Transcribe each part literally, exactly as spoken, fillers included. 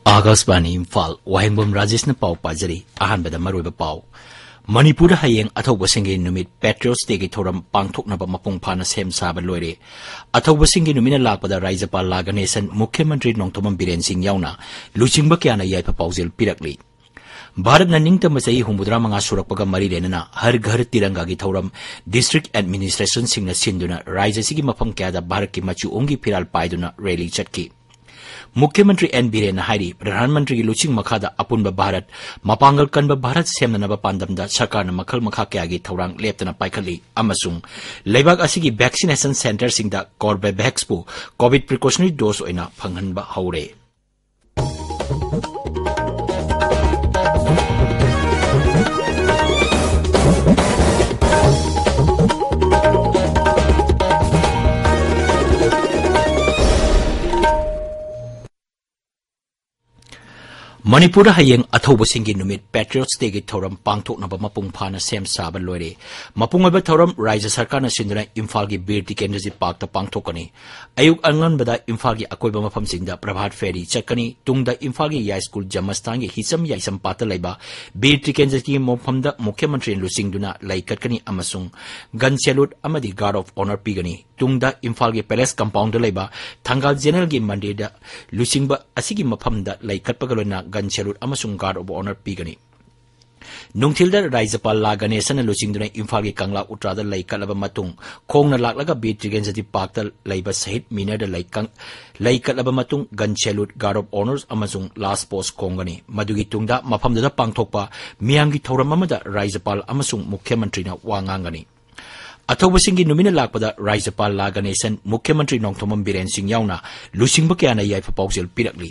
ꯑꯥꯀꯥꯁꯕꯥꯅꯤ ꯏꯝꯐꯥꯜ, ꯋꯥꯍꯦꯡꯕꯝ ꯔꯥꯖꯦꯁꯅ ꯄꯥꯎ ꯄꯥꯖꯔꯤ꯫ ꯑꯍꯥꯟꯕꯗ ꯃꯔꯨꯑꯣꯏꯕ ꯄꯥꯎ꯫ ꯃꯅꯤꯄꯨꯔꯗ ꯍꯌꯦꯡ ꯑꯊꯧꯕꯁꯤꯡꯒꯤ ꯅꯨꯃꯤꯠ Patriots Dayꯒꯤ ꯊꯧꯔꯝ ꯄꯥꯡꯊꯣꯛꯅꯕ ꯃꯄꯨꯡ ꯐꯥꯅ ꯁꯦꯝ ꯁꯥꯕ ꯂꯣꯏꯔꯦ꯫ ꯑꯊꯧꯕꯁꯤꯡꯒꯤ ꯅꯨꯃꯤꯠꯅ ꯂꯥꯛꯄꯗ ꯔꯥꯖ꯭ꯌꯄꯥꯜ ꯂꯥ ꯒꯅꯦꯁꯟ, ꯃꯨꯈ꯭ꯌ ꯃꯟꯇ꯭ꯔꯤ ꯅꯣꯡꯊꯣꯝꯕꯝ ꯕꯤꯔꯦꯟ ꯁꯤꯡ ꯌꯥꯎꯅ ꯂꯨꯆꯤꯡꯕ ꯀꯌꯥꯅ ꯌꯥꯏꯐ ꯄꯥꯎꯖꯦꯜ ꯄꯤꯔꯛꯂꯤ꯫ ꯚꯥꯔꯠꯅ ꯅꯤꯡꯇꯝꯕ ꯆꯍꯤ ꯍꯨꯝꯐꯨꯇꯔꯥ ꯃꯉꯥ ꯁꯨꯔꯛꯄꯒ ꯃꯔꯤ ꯂꯩꯅꯅ ꯍꯔ ꯘꯔ ꯇꯤꯔꯪꯒꯥꯒꯤ ꯊꯧꯔꯝ district administrationꯁꯤꯡꯅ ꯁꯤꯟꯗꯨꯅ ꯔꯥꯖ꯭ꯌ ꯑꯁꯤꯒꯤ ꯃꯐꯝ ꯀꯌꯥꯗ ꯚꯥꯔꯠꯀꯤ ꯃꯆꯨ ꯑꯣꯡꯒꯤ ꯐꯤꯔꯥꯜ ꯄꯥꯏꯗꯨꯅ rally ꯆꯠꯈꯤ꯫ ꯃꯨꯈ꯭ꯌ ꯃꯟꯇ꯭ꯔꯤ ꯑꯦꯟ ꯕꯤꯔꯦꯟꯅ ꯍꯥꯏꯔꯤ, ꯄ꯭ꯔꯙꯥꯟ ꯃꯟꯇ꯭ꯔꯤꯒꯤ ꯂꯨꯆꯤꯡ ꯃꯈꯥꯗ ꯑꯄꯨꯟꯕ ꯚꯥꯔꯠ, ꯃꯄꯥꯡꯒꯜ ꯀꯟꯕ ꯚꯥꯔꯠ ꯁꯦꯝꯅꯅꯕ ꯄꯥꯟꯗꯝꯗ ꯁꯔꯀꯥꯔꯅ ꯃꯈꯜ ꯃꯈꯥ ꯀꯌꯥꯒꯤ ꯊꯧꯔꯥꯡ ꯂꯦꯞꯇꯅ ꯄꯥꯏꯈꯠꯂꯤ ꯑꯃꯁꯨꯡ ꯂꯩꯕꯥꯛ ꯑꯁꯤꯒꯤ vaccination centreꯁꯤꯡꯗ Corbevaxꯄꯨ COVID precautionary dose ꯑꯣꯏꯅ ꯐꯪꯍꯟꯕ ꯍꯧꯔꯦ꯫ ꯃꯅꯤꯄꯨꯔꯗ ꯍꯌꯦꯡ ꯑꯊꯧꯕꯁꯤꯡꯒꯤ ꯅꯨꯃꯤꯠ Patriots Dayꯒꯤ ꯊꯧꯔꯝ ꯄꯥꯡꯊꯣꯛꯅꯕ ꯃꯄꯨꯡ ꯐꯥꯅ ꯁꯦꯝ ꯁꯥꯕ ꯂꯣꯏꯔꯦ꯫ ꯃꯄꯨꯡ ꯑꯣꯏꯕ ꯊꯧꯔꯝ ꯔꯥꯖ꯭ꯌ ꯁꯔꯀꯥꯔꯅ ꯁꯤꯟꯗꯨꯅ ꯏꯝꯐꯥꯜꯒꯤ ꯕꯤꯔ ꯇꯤꯀꯦꯟꯗ꯭ꯔꯖꯤꯠ ꯄꯥꯔꯛꯇ ꯄꯥꯡꯊꯣꯛꯀꯅꯤ꯫ ꯑꯌꯨꯛ ꯑꯉꯟꯕꯗ ꯏꯝꯐꯥꯜꯒꯤ ꯑꯀꯣꯏꯕ ꯃꯐꯝꯁꯤꯡꯗ ꯄ꯭ꯔꯚꯥꯠ ꯐꯦꯔꯤ ꯆꯠꯀꯅꯤ꯫ ꯇꯨꯡꯗ ꯏꯝꯐꯥꯜꯒꯤ ꯌꯥꯏꯁ꯭ꯀꯨꯜ ꯖꯃꯁꯇꯥꯟꯒꯤ ꯍꯤꯆꯝ ꯌꯥꯏꯁꯝ ꯄꯥꯠꯇ ꯂꯩꯕ ꯕꯤꯔ ꯇꯤꯀꯦꯟꯗ꯭ꯔꯖꯤꯠꯀꯤ ꯃꯐꯝꯗ ꯃꯨꯈ꯭ꯌ ꯃꯟꯇ꯭ꯔꯤ ꯂꯨꯆꯤꯡꯗꯨꯅ ꯂꯩ ꯀꯠꯀꯅꯤ ꯑꯃꯁꯨꯡ gun salute ꯑꯃꯗꯤ guard of honour ꯄꯤꯒꯅꯤ꯫ ꯇꯨꯡꯗ ꯏꯝꯐꯥꯜꯒꯤ Palace compoundꯗ ꯂꯩꯕ ꯊꯪꯒꯥꯜ ꯖꯦꯅꯔꯦꯜꯒꯤ ꯃꯟꯗꯤꯔꯗ ꯂꯨꯆꯤꯡꯕ ꯑꯁꯤꯒꯤ ꯃꯐꯝꯗ ꯂꯩ ꯀꯠꯄꯒ ꯂꯣꯏꯅꯅ gun salute ꯑꯃꯁꯨꯡ guard of honour ꯄꯤꯒꯅꯤ꯫ ꯅꯨꯡꯊꯤꯜꯗ ꯔꯥꯖ꯭ꯌꯄꯥꯜ ꯂꯥ ꯒꯅꯦꯁꯟꯅ ꯂꯨꯆꯤꯡꯗꯨꯅ ꯏꯝꯐꯥꯜꯒꯤ ꯀꯪꯂꯥ ꯎꯇ꯭ꯔꯥꯗ ꯂꯩ ꯀꯠꯂꯕ ꯃꯇꯨꯡ, ꯈꯣꯡꯅ ꯂꯥꯛꯂꯒ ꯕꯤꯔ ꯇꯤꯀꯦꯟꯗ꯭ꯔꯖꯤꯠ ꯄꯥꯔꯛꯇ ꯂꯩꯕ ꯁꯍꯤꯗ ꯃꯤꯅꯔꯗ ꯂꯩ ꯀꯪ-, ꯂꯩ ꯀꯠꯂꯕ ꯃꯇꯨꯡ, gun salute, guard of honours ꯑꯃꯁꯨꯡ last post ꯈꯣꯡꯒꯅꯤ꯫ ꯃꯗꯨꯒꯤ ꯇꯨꯡꯗ ꯃꯐꯝꯗꯨꯗ ꯄꯥꯡꯊꯣꯛꯄ ꯃꯤꯌꯥꯝꯒꯤ ꯊꯧꯔꯝ ꯑꯃꯗ ꯔꯥꯖ꯭ꯌꯄꯥꯜ ꯑꯃꯁꯨꯡ ꯃꯨꯈ꯭ꯌ ꯃꯟꯇ꯭ꯔꯤꯅ ꯋꯥ ꯉꯥꯡꯒꯅꯤ꯫ ꯑꯊꯧꯕꯁꯤꯡꯒꯤ ꯅꯨꯃꯤꯠꯅ ꯂꯥꯛꯄꯗ ꯔꯥꯖ꯭ꯌꯄꯥꯜ ꯂꯥ ꯒꯅꯦꯁꯟ, ꯃꯨꯈ꯭ꯌ ꯃꯟꯇ꯭ꯔꯤ ꯅꯣꯡꯊꯣꯝꯕꯝ ꯕꯤꯔꯦꯟ ꯁꯤꯡ ꯌꯥꯎꯅ ꯂꯨꯆꯤꯡꯕ ꯀꯌꯥꯅ ꯌꯥꯏꯐ ꯄꯥꯎꯖꯦꯜ ꯄꯤꯔꯛꯂꯤ꯫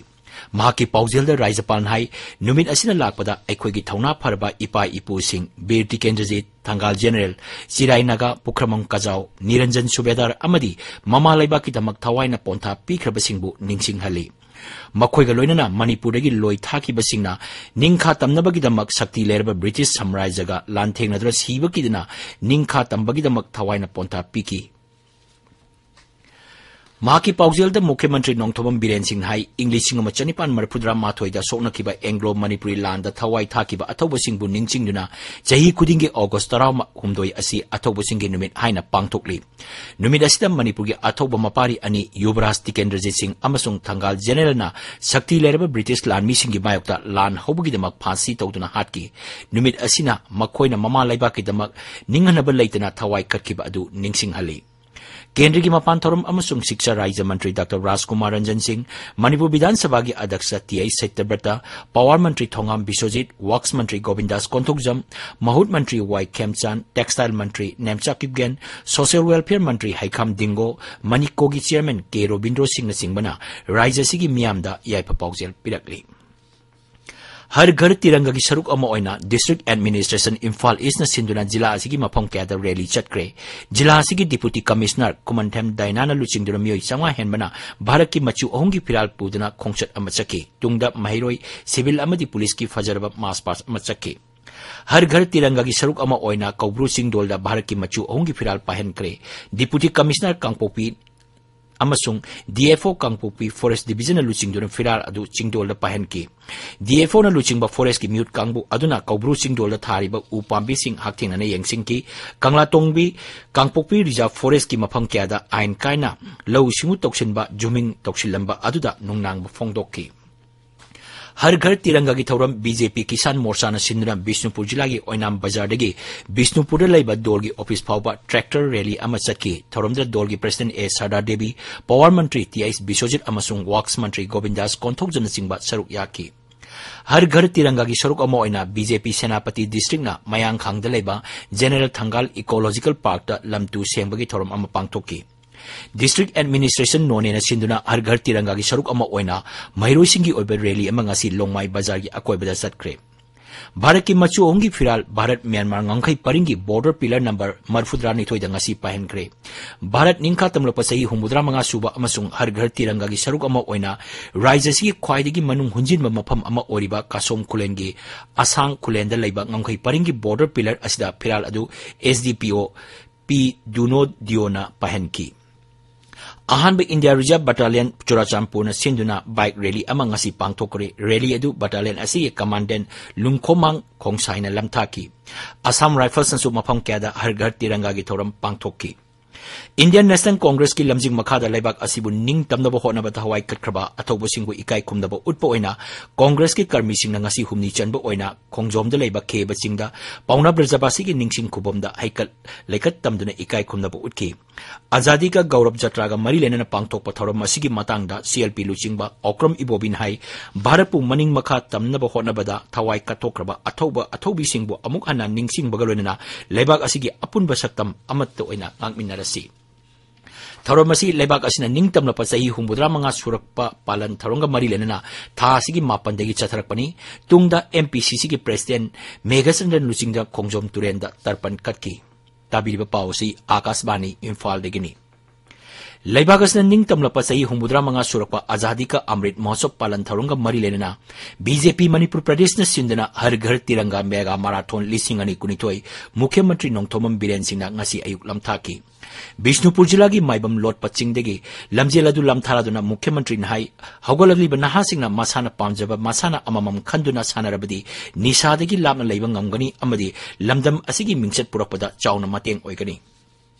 ꯃꯍꯥꯛꯀꯤ ꯄꯥꯎꯖꯦꯜꯗ ꯔꯥꯖ꯭ꯌꯄꯥꯜꯅ ꯍꯥꯏ, ꯅꯨꯃꯤꯠ ꯑꯁꯤꯅ ꯂꯥꯛꯄꯗ ꯑꯩꯈꯣꯏꯒꯤ ꯊꯧꯅꯥ ꯐꯔꯕ ꯏꯄꯥ ꯏꯄꯨꯁꯤꯡ, ꯕꯤꯔ ꯇꯤꯀꯦꯟꯗ꯭ꯔꯖꯤꯠ, ꯊꯪꯒꯥꯜ ꯖꯦꯅꯔꯦꯜ, ꯆꯤꯔꯥꯏ ꯅꯥꯒꯥ, ꯄꯨꯈ꯭ꯔꯃꯝ ꯀꯖꯥꯎ, ꯅꯤꯔꯟꯖꯟ ꯁꯨꯕꯦꯗꯥꯔ ꯑꯃꯗꯤ ꯃꯃꯥ ꯂꯩꯕꯥꯛꯀꯤꯗꯃꯛ ꯊꯋꯥꯏꯅ ꯄꯣꯟꯊꯥ ꯄꯤꯈ꯭ꯔꯕꯁꯤꯡꯕꯨ ꯅꯤꯡꯁꯤꯡꯍꯜꯂꯤ꯫ ꯃꯈꯣꯏꯒ ꯂꯣꯏꯅꯅ ꯃꯅꯤꯄꯨꯔꯗꯒꯤ ꯂꯣꯏ ꯊꯥꯈꯤꯕꯁꯤꯡꯅ ꯅꯤꯡꯈꯥ ꯇꯝꯅꯕꯒꯤꯗꯃꯛ ꯁꯛꯇꯤ ꯂꯩꯔꯕ ꯕ꯭ꯔꯤꯇꯤꯁ ꯁꯥꯝꯔꯥꯖ꯭ꯌꯒ ꯂꯥꯟꯊꯦꯡꯅꯗꯨꯅ ꯁꯤꯕ ꯀꯤꯗꯅ ꯅꯤꯡꯈꯥ ꯇꯝꯕꯒꯤꯗꯃꯛ ꯊꯋꯥꯏꯅ ꯄꯣꯟꯊꯥ ꯄꯤꯈꯤ꯫ ꯃꯍꯥꯛꯀꯤ ꯄꯥꯎꯖꯦꯜꯗ ꯃꯨꯈ꯭ꯌ ꯃꯟꯇ꯭ꯔꯤ ꯅꯣꯡꯊꯣꯝꯕꯝ ꯕꯤꯔꯦꯟ ꯁꯤꯡꯅ ꯍꯥꯏ, ꯏꯪ ꯂꯤꯁꯤꯡ ꯑꯃ ꯆꯅꯤꯄꯥꯟ ꯃꯔꯤꯐꯨꯇꯔꯥ ꯃꯥꯊꯣꯏꯗ ꯁꯣꯛꯅꯈꯤꯕ ꯑꯦꯡꯒ꯭ꯂꯣ ꯃꯅꯤꯄꯨꯔꯤ ꯂꯥꯟꯗ ꯊꯋꯥꯏ ꯊꯥꯈꯤꯕ ꯑꯊꯧꯕꯁꯤꯡꯕꯨ ꯅꯤꯡꯁꯤꯡꯗꯨꯅ ꯆꯍꯤ ꯈꯨꯗꯤꯡꯒꯤ ꯑꯣꯒꯁ ꯇꯔꯥꯍꯨꯝꯗꯣꯏ ꯑꯁꯤ ꯑꯊꯧꯕꯁꯤꯡꯒꯤ ꯅꯨꯃꯤꯠ ꯍꯥꯏꯅ ꯄꯥꯡꯊꯣꯛꯂꯤ꯫ ꯅꯨꯃꯤꯠ ꯑꯁꯤꯗ ꯃꯅꯤꯄꯨꯔꯒꯤ ꯑꯊꯧꯕ ꯃꯄꯥꯔꯤ ꯑꯅꯤ, ꯌꯨꯕꯔꯥꯖ ꯇꯤꯀꯦꯟꯗ꯭ꯔꯖꯤꯠ ꯁꯤꯡ ꯑꯃꯁꯨꯡ ꯊꯪꯒꯥꯜ ꯖꯦꯅꯔꯦꯜꯅ ꯁꯛꯇꯤ ꯂꯩꯔꯕ ꯕ꯭ꯔꯤꯇꯤꯁ ꯂꯥꯟꯃꯤꯁꯤꯡꯒꯤ ꯃꯥꯌꯣꯛꯇ ꯂꯥꯟ ꯍꯧꯕꯒꯤꯗꯃꯛ ꯐꯥꯟꯁꯤ ꯇꯧꯗꯨꯅ ꯍꯥꯠꯈꯤ꯫ ꯅꯨꯃꯤꯠ ꯑꯁꯤꯅ ꯃꯈꯣꯏꯅ ꯃꯃꯥ ꯂꯩꯕꯥꯛꯀꯤꯗꯃꯛ ꯅꯤꯡꯍꯟꯅꯕ ꯂꯩꯇꯅ ꯊꯋꯥꯏ ꯀꯠꯈꯤꯕ ꯑꯗꯨ ꯅꯤꯡꯁꯤꯡꯍꯜꯂꯤ꯫ ꯀꯦꯟꯗ꯭ꯔꯒꯤ ꯃꯄꯥꯟ ꯊꯧꯔꯝ ꯑꯃꯁꯨꯡ ꯁꯤꯛꯁꯥ ꯔꯥꯖ꯭ꯌ ꯃꯟꯇ꯭ꯔꯤ ꯗꯥꯛꯇꯔ ꯔꯥꯖꯀꯨꯃꯥꯔ ꯔꯟꯖꯟ ꯁꯤꯡ, ꯃꯅꯤꯄꯨꯔ ꯕꯤꯙꯥꯟ ꯁꯚꯥꯒꯤ ꯑꯗ꯭ꯌꯛꯁ ꯇꯤ ꯑꯩꯆ ꯁꯇ꯭ꯌꯕ꯭ꯔꯇ, ꯄꯥꯋꯔ ꯃꯟꯇ꯭ꯔꯤ ꯊꯣꯉꯥꯝ ꯕꯤꯁ꯭ꯋꯖꯤꯠ, ꯋꯥꯔꯛꯁ ꯃꯟꯇ꯭ꯔꯤ ꯒꯣꯕꯤꯟꯗꯥꯁ ꯀꯣꯟꯊꯧꯖꯝ, ꯃꯍꯨꯠ ꯃꯟꯇ꯭ꯔꯤ ꯋꯥꯏ ꯈꯦꯝꯆꯥꯟ, ꯇꯦꯛꯁꯇꯥꯏꯜ ꯃꯟꯇ꯭ꯔꯤ ꯅꯦꯝꯆꯥ ꯀꯤꯞꯒꯦꯟ, ꯁꯣꯁꯤꯌꯦꯜ ꯋꯦꯜꯐꯤꯌꯔ ꯃꯟꯇ꯭ꯔꯤ ꯍꯩꯈꯥꯝ ꯗꯤꯡꯒꯣ, ꯃꯅꯤꯀꯣꯒꯤ ꯆꯤꯌꯔꯃꯦꯟ ꯀꯦ ꯔꯣꯕꯤꯟꯗ꯭ꯔꯣ ꯁꯤꯡꯅꯆꯤꯡꯕꯅ ꯔꯥꯖ꯭ꯌ ꯑꯁꯤꯒꯤ ꯃꯤꯌꯥꯝꯗ ꯌꯥꯏꯐ ꯄꯥꯎꯖꯦꯜ ꯄꯤꯔꯛꯂꯤ꯫ ꯍꯔ ꯘꯔ ꯇꯤꯔꯪꯒꯥꯒꯤ ꯁꯔꯨꯛ ꯑꯃ ꯑꯣꯏꯅ ꯗꯤꯁꯇ꯭ꯔꯤꯛ ꯑꯦꯗꯃꯤꯅꯤꯁꯇ꯭ꯔꯦꯁꯟ ꯏꯝꯐꯥꯜ ꯏꯁꯅ ꯁꯤꯟꯗꯨꯅ ꯖꯤꯂꯥ ꯑꯁꯤꯒꯤ ꯃꯐꯝ ꯀꯌꯥꯗ ꯔꯦꯂꯤ ꯆꯠꯈ꯭ꯔꯦ꯫ ꯖꯤꯂꯥ ꯑꯁꯤꯒꯤ ꯗꯤꯄꯨꯇꯤ ꯀꯃꯤꯁꯅꯔ ꯀꯨꯃꯟꯊꯦꯝ ꯗꯥꯏꯅꯥꯅ ꯂꯨꯆꯤꯡꯗꯨꯅ ꯃꯤꯑꯣꯏ ꯆꯥꯝꯃꯉꯥ ꯍꯦꯟꯕꯅ ꯚꯥꯔꯠꯀꯤ ꯃꯆꯨ ꯑꯍꯨꯝꯒꯤ ꯐꯤꯔꯥꯜ ꯄꯨꯗꯨꯅ ꯈꯣꯡꯆꯠ ꯑꯃ ꯆꯠꯈꯤ꯫ ꯇꯨꯡꯗ ꯃꯍꯩꯔꯣꯏ, ꯁꯤꯚꯤꯜ ꯑꯃꯗꯤ ꯄꯨꯂꯤꯁꯀꯤ ꯐꯖꯔꯕ ꯃꯥꯔꯆ ꯄꯥꯁ ꯑꯃ ꯆꯠꯈꯤ꯫ ꯍꯔ ꯘꯔ ꯇꯤꯔꯪꯒꯥꯒꯤ ꯁꯔꯨꯛ ꯑꯃ ꯑꯣꯏꯅ ꯀꯧꯕ꯭ꯔꯨ ꯆꯤꯡꯗꯣꯜꯗ ꯚꯥꯔꯠꯀꯤ ꯃꯆꯨ ꯑꯍꯨꯝꯒꯤ ꯐꯤꯔꯥꯜ ꯄꯥꯏꯍꯟꯈ꯭ꯔꯦ꯫ ꯗꯤꯄꯨꯇꯤ ꯀꯃꯤꯁꯅꯔ ꯀꯥꯡꯄꯣꯛꯄꯤ ꯑꯃꯁꯨꯡ ꯗꯤ ꯑꯦꯐ ꯑꯣ ꯀꯥꯡꯄꯣꯛꯄꯤ ꯐꯣꯔꯦꯁ ꯗꯤꯕꯤꯖꯟꯅ ꯂꯨꯆꯤꯡꯗꯨꯅ ꯐꯤꯔꯥꯜ ꯑꯗꯨ ꯆꯤꯡꯗꯣꯜꯗ ꯄꯥꯏꯍꯟꯈꯤ꯫ ꯗꯤ ꯑꯦꯐ ꯑꯣꯅ ꯂꯨꯆꯤꯡꯕ ꯐꯣꯔꯦꯁꯀꯤ ꯃꯤꯍꯨꯠ ꯀꯥꯡꯕꯨ ꯑꯗꯨꯅ ꯀꯧꯕ꯭ꯔꯨ ꯆꯤꯡꯗꯣꯜꯗ ꯊꯥꯔꯤꯕ ꯎ ꯄꯥꯝꯕꯤꯁꯤꯡ ꯍꯛꯊꯦꯡꯅꯅ ꯌꯦꯡꯁꯤꯟꯈꯤ꯫ ꯀꯪꯂꯥꯇꯣꯡꯕꯤ ꯀꯥꯡꯄꯣꯛꯄꯤ ꯔꯤꯖꯥꯔꯚ ꯐꯣꯔꯦꯁꯀꯤ ꯃꯐꯝ ꯀꯌꯥꯗ ꯑꯥꯏꯟ ꯀꯥꯏꯅ ꯂꯧꯎ ꯁꯤꯡꯎ ꯇꯧꯁꯤꯟꯕ, ꯖꯨꯃꯤꯡ ꯇꯧꯁꯤꯜꯂꯝꯕ ꯑꯗꯨꯗ ꯅꯨꯡꯅꯥꯡꯕ ꯐꯣꯡꯗꯣꯛꯈꯤ꯫ ꯍꯔ ꯘꯔ ꯇꯤꯔꯪꯒꯥꯒꯤ ꯊꯧꯔꯝ ꯕꯤ ꯖꯦ ꯄꯤ ꯀꯤꯁꯥꯟ ꯃꯣꯔꯆꯥꯅ ꯁꯤꯟꯗꯨꯅ ꯕꯤꯁꯅꯨꯄꯨꯔ ꯖꯤꯂꯥꯒꯤ ꯑꯣꯏꯅꯥꯝ ꯕꯖꯥꯔꯗꯒꯤ ꯕꯤꯁꯅꯨꯄꯨꯔꯗ ꯂꯩꯕ ꯗꯣꯜꯒꯤ ꯑꯣꯐꯤꯁ ꯐꯥꯎꯕ ꯇ꯭ꯔꯦꯛꯇꯔ ꯔꯦꯂꯤ ꯑꯃ ꯆꯠꯈꯤ꯫ ꯊꯧꯔꯝꯗꯨꯗ ꯗꯣꯜꯒꯤ ꯄ꯭ꯔꯁꯤꯗꯦꯟꯠ ꯑꯦ ꯁꯔꯗꯥ ꯗꯦꯕꯤ, ꯄꯋꯥꯔ ꯃꯟꯇ꯭ꯔꯤ ꯇꯤ ꯑꯩꯆ ꯕꯤꯁ꯭ꯋꯖꯤꯠ ꯑꯃꯁꯨꯡ ꯋꯥꯔꯛꯁ ꯃꯟꯇ꯭ꯔꯤ ꯒꯣꯕꯤꯟꯗꯥꯁ ꯀꯣꯟꯊꯧꯖꯝꯅꯆꯤꯡꯕ ꯁꯔꯨꯛ ꯌꯥꯈꯤ꯫ ꯍꯔ ꯘꯔ ꯇꯤꯔꯪꯒꯥꯒꯤ ꯁꯔꯨꯛ ꯑꯃ ꯑꯣꯏꯅ ꯕꯤ ꯖꯦ ꯄꯤ ꯁꯦꯅꯥꯄꯇꯤ ꯗꯤꯁꯇ꯭ꯔꯤꯛꯅ ꯃꯌꯥꯡꯈꯥꯡꯗ ꯂꯩꯕ ꯖꯦꯅꯔꯦꯜ ꯊꯪꯒꯥꯜ ꯏꯀꯣꯂꯣꯖꯤꯀꯦꯜ ꯄꯥꯔꯛꯇ ꯂꯝ ꯇꯨ ꯁꯦꯡꯕꯒꯤ ꯊꯧꯔꯝ ꯑꯃ ꯄꯥꯡꯊꯣꯛꯈꯤ꯫ ꯗꯤꯁꯇ꯭ꯔꯤꯛ ꯑꯦꯗꯃꯤꯅꯤꯁꯇ꯭ꯔꯦꯁꯟ ꯅꯣꯅꯦꯅ ꯁꯤꯟꯗꯨꯅ ꯍꯔ ꯘꯔ ꯇꯤꯔꯪꯒꯥꯒꯤ ꯁꯔꯨꯛ ꯑꯃ ꯑꯣꯏꯅ ꯃꯍꯩꯔꯣꯏꯁꯤꯡꯒꯤ ꯑꯣꯏꯕ ꯔꯦꯂꯤ ꯑꯃ ꯉꯁꯤ ꯂꯣꯡꯃꯥꯏ ꯕꯖꯥꯔꯒꯤ ꯑꯀꯣꯏꯕꯗ ꯆꯠꯈ꯭ꯔꯦ꯫ ꯚꯥꯔꯠꯀꯤ ꯃꯆꯨ ꯑꯍꯨꯝꯒꯤ ꯐꯤꯔꯥꯜ ꯚꯥꯔꯠ ꯃ꯭ꯌꯥꯟꯃꯥꯔ ꯉꯝꯈꯩ ꯄꯔꯤꯡꯒꯤ ꯕꯣꯔꯗꯔ ꯄꯤꯂꯔ ꯅꯝꯕꯔ ꯃꯔꯤꯐꯨꯇꯔꯥꯅꯤꯊꯣꯏꯗ ꯉꯁꯤ ꯄꯥꯏꯍꯟꯈ꯭ꯔꯦ꯫ ꯚꯥꯔꯠ ꯅꯤꯡꯈꯥ ꯇꯝꯂꯛꯄ ꯆꯍꯤ ꯍꯨꯝꯐꯨꯇꯔꯥ ꯃꯉꯥ ꯁꯨꯕ ꯑꯃꯁꯨꯡ ꯍꯔ ꯘꯔ ꯇꯤꯔꯪꯒꯥꯒꯤ ꯁꯔꯨꯛ ꯑꯃ ꯑꯣꯏꯅ ꯔꯥꯖ꯭ꯌ ꯑꯁꯤꯒꯤ ꯈ꯭ꯋꯥꯏꯗꯒꯤ ꯃꯅꯨꯡ ꯍꯨꯟꯖꯤꯟꯕ ꯃꯐꯝ ꯑꯃ ꯑꯣꯏꯔꯤꯕ ꯀꯥꯁꯣꯝ ꯈꯨꯂꯦꯟꯒꯤ ꯑꯁꯥꯡ ꯈꯨꯂꯦꯟꯗ ꯂꯩꯕ ꯉꯝꯈꯩ ꯄꯔꯤꯡꯒꯤ ꯕꯣꯔꯗꯔ ꯄꯤꯂꯔ ꯑꯁꯤꯗ ꯐꯤꯔꯥꯜ ꯑꯗꯨ ꯑꯦꯁ ꯗꯤ ꯄꯤ ꯑꯣ ꯄꯤ ꯗꯨꯅꯣ ꯗꯤꯌꯣꯅ ꯄꯥꯏꯍꯟꯈꯤ꯫ ꯑꯍꯥꯟꯕ India Reserve Battalion ꯆꯨꯔꯥꯆꯥꯟꯄꯨꯔꯅ ꯁꯤꯟꯗꯨꯅ bike rally ꯑꯃ ꯉꯁꯤ ꯄꯥꯡꯊꯣꯛꯈ꯭ꯔꯦ꯫ Rally ꯑꯗꯨ battalion ꯑꯁꯤꯒꯤ commandant ꯂꯨꯡꯈꯣꯃꯥꯡ ꯈꯣꯡꯁꯥꯏꯅ ꯂꯝꯊꯥꯈꯤ꯫ Assam Riflesꯅꯁꯨ ꯃꯐꯝ ꯀꯌꯥꯗ ꯍꯔ ꯘꯔ ꯇꯤꯔꯪꯒꯥꯒꯤ ꯊꯧꯔꯝ ꯄꯥꯡꯊꯣꯛꯈꯤ꯫ Indian National Congressꯀꯤ ꯂꯝꯖꯤꯡ ꯃꯈꯥꯗ ꯂꯩꯕꯥꯛ ꯑꯁꯤꯕꯨ ꯅꯤꯡꯇꯝꯅꯕ ꯍꯣꯠꯅꯕ ꯊꯋꯥꯏ ꯀꯠꯈ꯭ꯔꯕ ꯑꯊꯧꯕꯁꯤꯡꯕꯨ ꯏꯀꯥꯏ ꯈꯨꯝꯅꯕ ꯎꯠꯄ ꯑꯣꯏꯅ Congressꯀꯤ ꯀꯔꯃꯤꯁꯤꯡꯅ ꯉꯁꯤ ꯍꯨꯝꯅꯤ ꯆꯟꯕ ꯑꯣꯏꯅ ꯈꯣꯡꯖꯣꯝꯗ ꯂꯩꯕ ꯈꯦꯕ ꯆꯤꯡꯗ ꯄꯥꯎꯅꯥ ꯕ꯭ꯔꯖꯕꯥꯁꯤꯒꯤ ꯅꯤꯡꯁꯤꯡ ꯈꯨꯕꯝꯗ ꯍꯩꯀꯠ ꯂꯩꯀꯠ ꯇꯝꯗꯨꯅ ꯏꯀꯥꯏ ꯈꯨꯝꯅꯕ ꯎꯠꯈꯤ꯫ ꯑꯖꯥꯗꯤ ꯀꯥ ꯒꯧꯔꯕ ꯖꯇ꯭ꯔꯥꯒ ꯃꯔꯤ ꯂꯩꯅꯅ ꯄꯥꯡꯊꯣꯛꯄ ꯊꯧꯔꯝ ꯑꯁꯤꯒꯤ ꯃꯇꯥꯡꯗ CLP ꯂꯨꯆꯤꯡꯕ ꯑꯣꯀ꯭ꯔꯝ ꯏꯕꯣꯕꯤꯅ ꯍꯥꯏ, ꯚꯥꯔꯠꯄꯨ ꯃꯅꯤꯡ ꯃꯈꯥ ꯇꯝꯅꯕ ꯍꯣꯠꯅꯕꯗ ꯊꯋꯥꯏ ꯀꯠꯊꯣꯛꯈ꯭ꯔꯕ ꯑꯊꯧꯕ ꯑꯊꯧꯕꯤꯁꯤꯡꯕꯨ ꯑꯃꯨꯛ ꯍꯟꯅ ꯅꯤꯡꯁꯤꯡꯕꯒ ꯂꯣꯏꯅꯅ ꯂꯩꯕꯥꯛ ꯑꯁꯤꯒꯤ ꯑꯄꯨꯟꯕ ꯁꯛꯇꯝ ꯑꯃꯠꯇ ꯑꯣꯏꯅ ꯉꯥꯛꯃꯤꯟꯅꯔꯁꯤ꯫ ꯊꯧꯔꯝ ꯑꯁꯤ ꯂꯩꯕꯥꯛ ꯑꯁꯤꯅ ꯅꯤꯡꯇꯝꯂꯛꯄ ꯆꯍꯤ ꯍꯨꯝꯐꯨꯇꯔꯥ ꯃꯉꯥ ꯁꯨꯔꯛꯄ ꯄꯥꯂꯟ ꯊꯧꯔꯝꯒ ꯃꯔꯤ ꯂꯩꯅꯅ ꯊꯥ ꯑꯁꯤꯒꯤ ꯃꯥꯄꯟꯗꯒꯤ ꯆꯠꯊꯔꯛꯄꯅꯤ꯫ ꯇꯨꯡꯗ MPCCꯒꯤ president ꯃꯦꯘꯆꯟꯗ꯭ꯔꯟ ꯂꯨꯆꯤꯡꯗ ꯈꯣꯡꯖꯣꯝ ꯇꯨꯔꯦꯜꯗ ꯇꯔꯄꯟ ꯀꯠꯈꯤ꯫ ꯇꯥꯕꯤꯔꯤꯕ ꯄꯥꯎ ꯑꯁꯤ ꯑꯥꯀꯥꯁꯕꯥꯅꯤ ꯏꯝꯐꯥꯜꯗꯒꯤꯅꯤ꯫ ꯂꯩꯕꯥꯛ ꯑꯁꯤꯅ ꯅꯤꯡꯇꯝꯂꯛꯄ ꯆꯍꯤ ꯍꯨꯝꯐꯨꯇꯔꯥ ꯃꯉꯥ ꯁꯨꯔꯛꯄ ꯑꯖꯥꯗꯤ ꯀꯥ ꯑꯃ꯭ꯔꯤꯠ ꯃꯍꯣꯠꯁꯕ ꯄꯥꯂꯟ ꯊꯧꯔꯝꯒ ꯃꯔꯤ ꯂꯩꯅꯅ BJP ꯃꯅꯤꯄꯨꯔ ꯄ꯭ꯔꯗꯦꯁꯅ ꯁꯤꯟꯗꯨꯅ ꯍꯔ ꯘꯔ ꯇꯤꯔꯪꯒꯥ ꯃꯦꯒꯥ ꯃꯥꯔꯥꯊꯣꯟ ꯂꯤꯁꯤꯡ ꯑꯅꯤ ꯀꯨꯟꯅꯤꯊꯣꯏ ꯃꯨꯈ꯭ꯌ ꯃꯟꯇ꯭ꯔꯤ ꯅꯣꯡꯊꯣꯝꯕꯝ ꯕꯤꯔꯦꯟ ꯁꯤꯡꯅ ꯉꯁꯤ ꯑꯌꯨꯛ ꯂꯝꯊꯥꯈꯤ꯫ ꯕꯤꯁꯅꯨꯄꯨꯔ ꯖꯤꯂꯥꯒꯤ ꯃꯥꯏꯕꯝ ꯂꯣꯠꯄ ꯆꯤꯡꯗꯒꯤ ꯂꯝꯖꯦꯜ ꯑꯗꯨ ꯂꯝꯊꯥꯔꯗꯨꯅ ꯃꯨꯈ꯭ꯌ ꯃꯟꯇ꯭ꯔꯤꯅ ꯍꯥꯏ, ꯍꯧꯒꯠꯂꯛꯂꯤꯕ ꯅꯍꯥꯁꯤꯡꯅ ꯃꯁꯥꯅ ꯄꯥꯝꯖꯕ ꯃꯁꯥꯅ ꯑꯃꯃꯝ ꯈꯟꯗꯨꯅ ꯁꯥꯟꯅꯔꯕꯗꯤ ꯅꯤꯁꯥꯗꯒꯤ ꯂꯥꯞꯅ ꯂꯩꯕ ꯉꯝꯒꯅꯤ ꯑꯃꯗꯤ ꯂꯝꯗꯝ ꯑꯁꯤꯒꯤ ꯃꯤꯡꯆꯠ ꯄꯨꯔꯛꯄꯗ ꯆꯥꯎꯅ ꯃꯇꯦꯡ ꯑꯣꯏꯒꯅꯤ꯫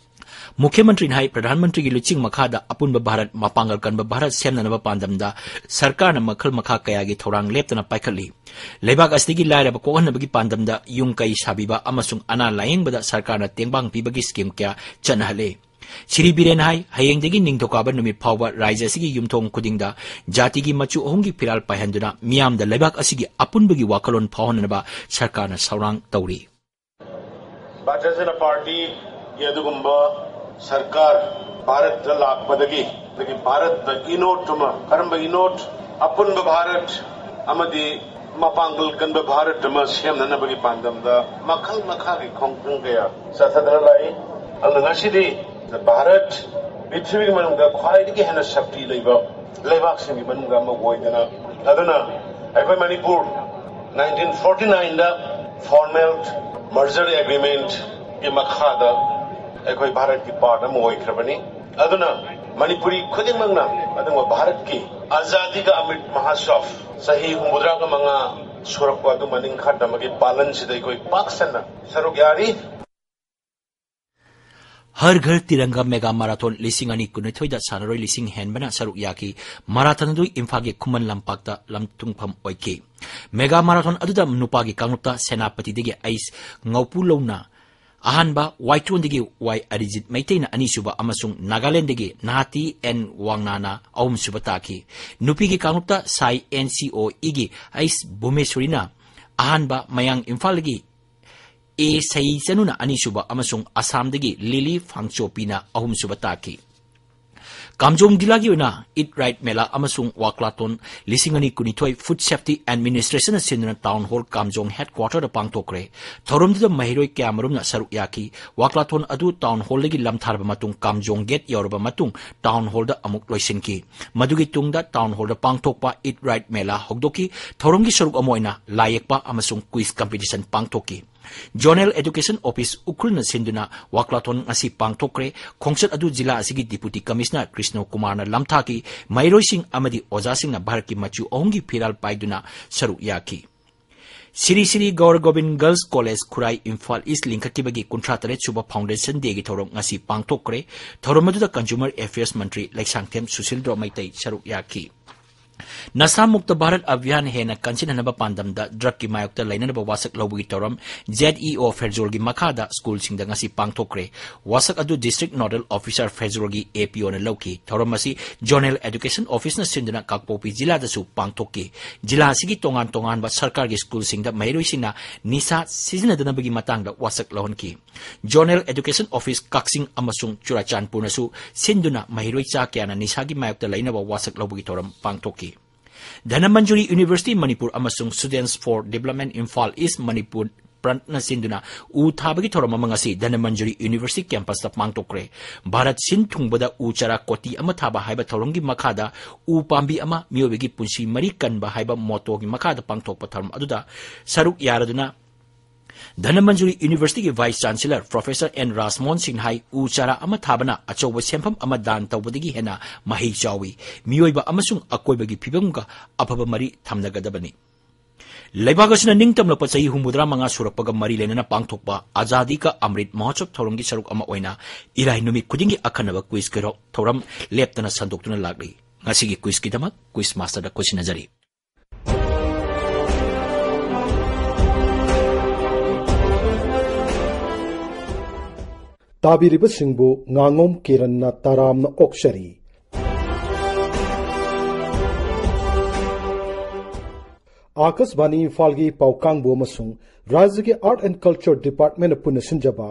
ꯃꯨꯈ꯭ꯌ ꯃꯟꯇ꯭ꯔꯤꯅ ꯍꯥꯏ, ꯄ꯭ꯔꯙꯥꯟ ꯃꯟꯇ꯭ꯔꯤꯒꯤ ꯂꯨꯆꯤꯡ ꯃꯈꯥꯗ ꯑꯄꯨꯟꯕ ꯚꯥꯔꯠ, ꯃꯄꯥꯡꯒꯜ ꯀꯟꯕ ꯚꯥꯔꯠ ꯁꯦꯝꯅꯅꯕ ꯄꯥꯟꯗꯝꯗ ꯁꯔꯀꯥꯔꯅ ꯃꯈꯜ ꯃꯈꯥ ꯀꯌꯥꯒꯤ ꯊꯧꯔꯥꯡ ꯂꯦꯞꯇꯅ ꯄꯥꯏꯈꯠꯂꯤ꯫ ꯂꯩꯕꯥꯛ ꯑꯁꯤꯗꯒꯤ ꯂꯥꯏꯔꯕ ꯀꯣꯛꯍꯟꯅꯕꯒꯤ ꯄꯥꯟꯗꯝꯗ ꯌꯨꯝ ꯀꯩ ꯁꯥꯕꯤꯕ ꯑꯃꯁꯨꯡ ꯑꯅꯥ ꯂꯥꯌꯦꯡꯕꯗ ꯁꯔꯀꯥꯔꯅ ꯇꯦꯡꯕꯥꯡ ꯄꯤꯕꯒꯤ scheme ꯀꯌꯥ ꯆꯠꯅꯍꯜꯂꯦ꯫ ꯁ꯭ꯔꯤ ꯕꯤꯔꯦꯟ ꯍꯥꯏ, ꯍꯌꯦꯡꯗꯒꯤ ꯅꯤꯡꯊꯧꯀꯥꯕ ꯅꯨꯃꯤꯠ ꯐꯥꯎꯕ ꯔꯥꯖ꯭ꯌ ꯑꯁꯤꯒꯤ ꯌꯨꯝꯊꯣꯡ ꯈꯨꯗꯤꯡꯗ ꯖꯥꯇꯤꯒꯤ ꯃꯆꯨ ꯑꯍꯨꯝꯒꯤ ꯐꯤꯔꯥꯜ ꯄꯥꯏꯍꯟꯗꯨꯅ ꯃꯤꯌꯥꯝꯗ ꯂꯩꯕꯥꯛ ꯑꯁꯤꯒꯤ ꯑꯄꯨꯟꯕꯒꯤ ꯋꯥꯈꯜꯂꯣꯟ ꯐꯥꯎꯍꯟꯅꯅꯕ ꯁꯔꯀꯥꯔꯅ ꯊꯧꯔꯥꯡ ꯇꯧꯔꯤ꯫ ꯚꯥꯔꯇꯤꯌ ꯖꯅꯇꯥ ꯄꯥꯔꯇꯤꯒꯤ ꯑꯗꯨꯒꯨꯝꯕ ꯁꯔꯀꯥꯔ ꯚꯥꯔꯠꯇ ꯂꯥꯛꯄꯗꯒꯤ, ꯑꯗꯒꯤ ꯚꯥꯔꯠꯇ ꯏꯅꯣꯠ ꯑꯃ, ꯀꯔꯝꯕ ꯏꯅꯣꯠ? ꯑꯄꯨꯟꯕ ꯚꯥꯔꯠ ꯑꯃꯗꯤ ꯃꯄꯥꯡꯒꯜ ꯀꯟꯕ ꯚꯥꯔꯠ ꯑꯃ ꯁꯦꯝꯅꯅꯕꯒꯤ ꯄꯥꯟꯗꯝꯗ ꯃꯈꯜ ꯃꯈꯥꯒꯤ ꯈꯣꯡꯊꯥꯡ ꯀꯌꯥ ꯆꯠꯊꯗꯨꯅ ꯂꯥꯛꯏ꯫ ꯑꯗꯨꯅ ꯉꯁꯤꯗꯤ ꯚꯥꯔꯠ ꯄ꯭ꯔꯤꯊꯤꯕꯤꯒꯤ ꯃꯅꯨꯡꯗ ꯈ꯭ꯋꯥꯏꯗꯒꯤ ꯍꯦꯟꯅ ꯁꯛꯇꯤ ꯂꯩꯕ ꯂꯩꯕꯥꯛꯁꯤꯡꯒꯤ ꯃꯅꯨꯡꯗ ꯑꯃ ꯑꯣꯏꯗꯅ, ꯑꯗꯨꯅ ꯑꯩꯈꯣꯏ Manipur nineteen forty nineꯗ formal merger agreementꯀꯤ ꯃꯈꯥꯗ ꯑꯩꯈꯣꯏ ꯚꯥꯔꯠꯀꯤ part ꯑꯃ ꯑꯣꯏꯈ꯭ꯔꯕꯅꯤ꯫ ꯑꯗꯨꯅ ꯃꯅꯤꯄꯨꯔꯤ ꯈꯨꯗꯤꯡꯃꯛꯅ ꯑꯗꯨꯒꯨꯝꯕ ꯚꯥꯔꯠꯀꯤ ꯑꯖꯥꯗꯤ ꯀ ꯑꯃ꯭ꯔꯤꯠ ꯃꯍꯥꯁ꯭ꯋꯥꯐ ꯆꯍꯤ ꯍꯨꯝꯐꯨꯇꯔꯥꯒ ꯃꯉꯥ ꯁꯨꯔꯛꯄ ꯑꯗꯨ ꯃꯅꯤꯡ ꯈꯥꯗꯃꯒꯤ ꯄꯥꯂꯟꯁꯤꯗ ꯑꯩꯈꯣꯏ ꯄꯥꯛ ꯁꯟꯅ ꯁꯔꯨꯛ ꯌꯥꯔꯤ꯫ ꯍꯔ ꯘꯔ ꯇꯤꯔꯪꯒꯥ ꯃꯦꯒꯥ ꯃꯥꯔꯥꯊꯣꯟ ꯂꯤꯁꯤꯡ ꯑꯅꯤ ꯀꯨꯟꯅꯤꯊꯣꯏꯗ ꯁꯥꯟꯅꯔꯣꯏ ꯂꯤꯁꯤꯡ ꯍꯦꯟꯕꯅ ꯁꯔꯨꯛ ꯌꯥꯈꯤ꯫ ꯃꯥꯔꯥꯊꯣꯟ ꯑꯗꯨ ꯏꯝꯐꯥꯜꯒꯤ ꯈꯨꯃꯟ ꯂꯝꯄꯥꯛꯇ ꯂꯝꯊꯨꯡꯐꯝ ꯑꯣꯏꯈꯤ꯫ ꯃꯦꯒꯥ ꯃꯥꯔꯥꯊꯣꯟ ꯑꯗꯨꯗ ꯅꯨꯄꯥꯒꯤ ꯀꯥꯡꯂꯨꯞꯇ ꯁꯦꯅꯥꯄꯇꯤꯗꯒꯤ ꯑꯩꯁ ꯉꯧꯄꯨꯂꯧꯅ ꯑꯍꯥꯟꯕ, ꯋꯥꯏꯇꯣꯟꯗꯒꯤ ꯋꯥꯏ ꯑꯔꯤꯖꯤꯠ ꯃꯩꯇꯩꯅ ꯑꯅꯤꯁꯨꯕ ꯑꯃꯁꯨꯡ ꯅꯥꯒꯥꯂꯦꯟꯗꯒꯤ ꯅꯍꯥꯇꯤ ꯑꯦꯟ ꯋꯥꯡꯅꯥꯅ ꯑꯍꯨꯝꯁꯨꯕ ꯇꯥꯈꯤ꯫ ꯅꯨꯄꯤꯒꯤ ꯀꯥꯡꯂꯨꯞꯇ ꯁꯥꯏ ꯑꯦꯟ ꯁꯤ ꯑꯣ ꯏꯒꯤ ꯑꯩꯁ ꯚꯨꯃꯦꯁꯣꯔꯤꯅ ꯑꯍꯥꯟꯕ, ꯃꯌꯥꯡ ꯏꯝꯐꯥꯜꯗꯒꯤ ꯑꯦ ꯁꯩꯆꯅꯨꯅ ꯑꯅꯤꯁꯨꯕ ꯑꯃꯁꯨꯡ ꯑꯁꯥꯝꯗꯒꯤ ꯂꯤꯂꯤ ꯐꯥꯡꯆꯣꯄꯤꯅ ꯑꯍꯨꯝꯁꯨꯕ ꯇꯥꯈꯤ꯫ ꯀꯥꯝꯖꯣꯡ ꯖꯤꯂꯥꯒꯤ ꯑꯣꯏꯅ ꯏꯠ ꯔꯥꯏꯠ ꯃꯦꯂꯥ ꯑꯃꯁꯨꯡ ꯋꯥꯛꯂꯥꯇꯣꯟ ꯂꯤꯁꯤꯡ ꯑꯅꯤ ꯀꯨꯟꯅꯤꯊꯣꯏ Food Safety Administrationꯅ ꯁꯤꯟꯗꯨꯅ ꯇꯥꯎꯟ ꯍꯣꯜ ꯀꯥꯝꯖꯣꯡ ꯍꯦꯗ ꯀ꯭ꯋꯥꯇꯔꯗ ꯄꯥꯡꯊꯣꯛꯈ꯭ꯔꯦ꯫ ꯊꯧꯔꯝꯗꯨꯗ ꯃꯍꯩꯔꯣꯏ ꯀꯌꯥꯃꯔꯨꯝꯅ ꯁꯔꯨꯛ ꯌꯥꯈꯤ꯫ ꯋꯥꯛꯂꯥꯇꯣꯟ ꯑꯗꯨ ꯇꯥꯎꯟ ꯍꯣꯜꯗꯒꯤ ꯂꯝꯊꯥꯔꯕ ꯃꯇꯨꯡ ꯀꯥꯝꯖꯣꯡ ꯒꯦꯠ ꯌꯧꯔꯕ ꯃꯇꯨꯡ ꯇꯥꯎꯟ ꯍꯣꯜꯗ ꯑꯃꯨꯛ ꯂꯣꯏꯁꯤꯟꯈꯤ꯫ ꯃꯗꯨꯒꯤ ꯇꯨꯡꯗ ꯇꯥꯎꯟ ꯍꯣꯜꯗ ꯄꯥꯡꯊꯣꯛꯄ ꯏꯠ ꯔꯥꯏꯠ ꯃꯦꯂꯥ ꯍꯧꯗꯣꯛꯈꯤ꯫ ꯊꯧꯔꯝꯒꯤ ꯁꯔꯨꯛ ꯑꯃ ꯑꯣꯏꯅ ꯂꯥꯏ ꯌꯦꯛꯄ ꯑꯃꯁꯨꯡ ꯀ꯭ꯋꯤꯖ ꯀꯝꯄꯤꯇꯤꯁꯟ ꯄꯥꯡꯊꯣꯛꯈꯤ꯫ ꯖꯣꯅꯦꯜ ꯑꯦꯗꯨꯀꯦꯁꯟ ꯑꯣꯐꯤꯁ ꯎꯈ꯭ꯔꯨꯜꯅ ꯁꯤꯟꯗꯨꯅ ꯋꯥꯛꯂꯥꯊꯣꯟ ꯉꯁꯤ ꯄꯥꯡꯊꯣꯛꯈ꯭ꯔꯦ꯫ ꯈꯣꯡꯆꯠ ꯑꯗꯨ ꯖꯤꯂꯥ ꯑꯁꯤꯒꯤ ꯗꯤꯄꯨꯇꯤ ꯀꯃꯤꯁꯅꯔ ꯀ꯭ꯔꯤꯁꯅ ꯀꯨꯃꯥꯔꯅ ꯂꯝꯊꯥꯈꯤ꯫ ꯃꯍꯩꯔꯣꯏꯁꯤꯡ ꯑꯃꯗꯤ ꯑꯣꯖꯥꯁꯤꯡꯅ ꯚꯥꯔꯠꯀꯤ ꯃꯆꯨ ꯑꯍꯨꯝꯒꯤ ꯐꯤꯔꯥꯜ ꯄꯥꯏꯗꯨꯅ ꯁꯔꯨꯛ ꯌꯥꯈꯤ꯫ ꯁꯤꯔꯤ ꯁꯤꯔꯤ ꯒꯧꯔ ꯒꯣꯕꯤꯟ ꯒꯔꯜꯁ ꯀꯣꯂꯦꯖ ꯈꯨꯔꯥꯏ ꯏꯝꯐꯥꯜ ꯏꯁ ꯂꯤꯡꯈꯠꯈꯤꯕꯒꯤ ꯀꯨꯟꯊ꯭ꯔꯥ ꯇꯔꯦꯠ ꯁꯨꯕ ꯐꯥꯎꯟꯗꯦꯁꯟ ꯗꯦꯒꯤ ꯊꯧꯔꯝ ꯉꯁꯤ ꯄꯥꯡꯊꯣꯛꯈ꯭ꯔꯦ꯫ ꯊꯧꯔꯝ ꯑꯗꯨꯗ ꯀꯟꯖꯨꯃꯔ ꯑꯦꯐꯤꯌꯔꯁ ꯃꯟꯇ꯭ꯔꯤ ꯂꯩꯁꯥꯡꯊꯦꯝ ꯁꯨꯁꯤꯜꯗ꯭ꯔꯣ ꯃꯩꯇꯩ ꯁꯔꯨꯛ ꯌꯥꯈꯤ꯫ ꯅꯁꯥ ꯃꯨꯛꯇ ꯚꯥꯔꯠ ꯑꯚꯤꯌꯥꯟ ꯍꯦꯟꯅ ꯀꯟꯁꯤꯟꯅꯅꯕ ꯄꯥꯟꯗꯝꯗ ꯗ꯭ꯔꯒꯀꯤ ꯃꯥꯌꯣꯛꯇ ꯂꯩꯅꯅꯕ ꯋꯥꯁꯛ ꯂꯧꯕꯒꯤ ꯊꯧꯔꯝ ꯖꯦꯠ ꯏ ꯑꯣ ꯐꯦꯔꯖꯣꯜꯒꯤ ꯃꯈꯥꯗ ꯁ꯭ꯀꯨꯜꯁꯤꯡꯗ ꯉꯁꯤ ꯄꯥꯡꯊꯣꯛꯈ꯭ꯔꯦ꯫ ꯋꯥꯁꯛ ꯑꯗꯨ ꯗꯤꯁꯇ꯭ꯔꯤꯛ ꯅꯣꯗꯜ ꯑꯣꯐꯤꯁꯥꯔ ꯐꯦꯔꯖꯣꯜꯒꯤ ꯑꯦ ꯄꯤ ꯑꯣꯅ ꯂꯧꯈꯤ꯫ ꯊꯧꯔꯝ ꯑꯁꯤ ꯖꯣꯅꯦꯜ ꯑꯦꯗꯨꯀꯦꯁꯟ ꯑꯣꯐꯤꯁꯅ ꯁꯤꯟꯗꯨꯅ ꯀꯥꯡꯄꯣꯛꯄꯤ ꯖꯤꯂꯥꯗꯁꯨ ꯄꯥꯡꯊꯣꯛꯈꯤ꯫ ꯖꯤꯂꯥ ꯑꯁꯤꯒꯤ ꯇꯣꯉꯥꯟ ꯇꯣꯉꯥꯟꯕ ꯁꯔꯀꯥꯔꯒꯤ ꯁ꯭ꯀꯨꯜꯁꯤꯡꯗ ꯃꯍꯩꯔꯣꯏꯁꯤꯡꯅ ꯅꯤꯁꯥ ꯁꯤꯖꯤꯟꯅꯗꯅꯕꯒꯤ ꯃꯇꯥꯡꯗ ꯋꯥꯁꯛ ꯂꯧꯍꯟꯈꯤ꯫ ꯖꯣꯅꯦꯜ ꯑꯦꯗꯨꯀꯦꯁꯟ ꯑꯣꯐꯤꯁ ꯀꯛꯆꯤꯡ ꯑꯃꯁꯨꯡ ꯆꯨꯔꯥꯆꯥꯟꯄꯨꯔꯅꯁꯨ ꯁꯤꯟꯗꯨꯅ ꯃꯍꯩꯔꯣꯏ ꯆꯥ ꯀꯌꯥꯅ ꯅꯤꯁꯥꯒꯤ ꯃꯥꯌꯣꯛꯇ ꯂꯩꯅꯕ ꯋꯥꯁꯛ ꯂꯧꯕꯒꯤ ꯊꯧꯔꯝ ꯄꯥꯡꯊꯣꯛꯈꯤ꯫ ꯙꯅꯃꯟꯖꯨꯔꯤ ꯌꯨꯅꯤꯚꯔꯁꯤꯇꯤ ꯃꯅꯤꯄꯨꯔ ꯑꯃꯁꯨꯡ Students for Development ꯏꯝꯐꯥꯜ ꯏꯁ ꯃꯅꯤꯄꯨꯔ ꯄ꯭ꯔꯟꯠꯅ ꯁꯤꯟꯗꯨꯅ ꯎ ꯊꯥꯕꯒꯤ ꯊꯧꯔꯝ ꯑꯃ ꯉꯁꯤ ꯙꯅꯃꯟꯖꯨꯔꯤ ꯌꯨꯅꯤꯚꯔꯁꯤꯇꯤ ꯀꯦꯝꯄꯁꯇ ꯄꯥꯡꯊꯣꯛꯈ꯭ꯔꯦ꯫ ꯚꯥꯔꯠ ꯁꯤꯟ ꯊꯨꯡꯕꯗ ꯎ ꯆꯥꯔꯥ ꯀꯣꯇꯤ ꯑꯃ ꯊꯥꯕ ꯍꯥꯏꯕ ꯊꯧꯔꯝꯒꯤ ꯃꯈꯥꯗ ꯎ ꯄꯥꯝꯕꯤ ꯑꯃ ꯃꯤꯑꯣꯏꯕꯒꯤ ꯄꯨꯟꯁꯤ ꯃꯔꯤ ꯀꯟꯕ ꯍꯥꯏꯕ ꯃꯣꯇꯣꯒꯤ ꯃꯈꯥꯗ ꯄꯥꯡꯊꯣꯛꯄ ꯊꯧꯔꯝ ꯑꯗꯨꯗ ꯁꯔꯨꯛ ꯌꯥꯔꯗꯨꯅ ꯙꯅꯃꯟꯖꯨꯔꯤ ꯌꯨꯅꯤꯚꯔꯁꯤꯇꯤꯒꯤ ꯚꯥꯏꯁ ꯆꯥꯟꯁꯦꯂꯔ ꯄ꯭ꯔꯣꯐꯦꯁꯔ ꯑꯦꯟ ꯔꯥꯖꯃꯣꯍꯟ ꯁꯤꯡꯅ ꯍꯥꯏ, ꯎ ꯆꯥꯔꯥ ꯑꯃ ꯊꯥꯕꯅ ꯑꯆꯧꯕ ꯁꯦꯟꯐꯝ ꯑꯃ ꯗꯥꯟ ꯇꯧꯕꯗꯒꯤ ꯍꯦꯟꯅ ꯃꯍꯩ ꯆꯥꯎꯏ, ꯃꯤꯑꯣꯏꯕ ꯑꯃꯁꯨꯡ ꯑꯀꯣꯏꯕꯒꯤ ꯐꯤꯕꯝꯒ ꯑꯐꯕ ꯃꯔꯤ ꯊꯝꯅꯒꯗꯕꯅꯤ꯫ ꯂꯩꯕꯥꯛ ꯑꯁꯤꯅ ꯅꯤꯡꯇꯝꯂꯛꯄ ꯆꯍꯤ ꯍꯨꯝꯐꯨꯇꯔꯥ ꯃꯉꯥ ꯁꯨꯔꯛꯄꯒ ꯃꯔꯤ ꯂꯩꯅꯅ ꯄꯥꯡꯊꯣꯛꯄ ꯑꯖꯥꯗꯤ ꯀꯥ ꯑꯃ꯭ꯔꯤꯠ ꯃꯍꯣꯠꯁꯕ ꯊꯧꯔꯝꯒꯤ ꯁꯔꯨꯛ ꯑꯃ ꯑꯣꯏꯅ ꯏꯔꯥꯏ ꯅꯨꯃꯤꯠ ꯈꯨꯗꯤꯡꯒꯤ ꯑꯈꯟꯅꯕ ꯀ꯭ꯋꯤꯖ ꯀꯩꯔꯣꯛ ꯊꯧꯔꯝ ꯂꯦꯞꯇꯅ ꯁꯟꯗꯣꯛꯇꯨꯅ ꯂꯥꯛꯂꯤ꯫ ꯉꯁꯤꯒꯤ ꯀ꯭ꯋꯤꯖꯀꯤꯗꯃꯛ ꯀ꯭ꯋꯤꯖ ꯃꯥꯁꯇꯔꯗ ꯈꯨꯠꯁꯤꯟꯅꯖꯔꯤ꯫ ꯇꯥꯕꯤꯔꯤꯕꯁꯤꯡꯕꯨ ꯉꯥꯉꯣꯝ ꯀꯤꯔꯟꯅ ꯇꯔꯥꯝꯅ ꯑꯣꯛꯆꯔꯤ꯫ ꯑꯥꯀꯥꯁꯕꯥꯅꯤ ꯏꯝꯐꯥꯜꯒꯤ ꯄꯥꯎ ꯀꯥꯡꯕꯨ ꯑꯃꯁꯨꯡ ꯔꯥꯖ꯭ꯌꯒꯤ Art and Culture Department ꯄꯨꯟꯅ ꯁꯤꯟꯖꯕ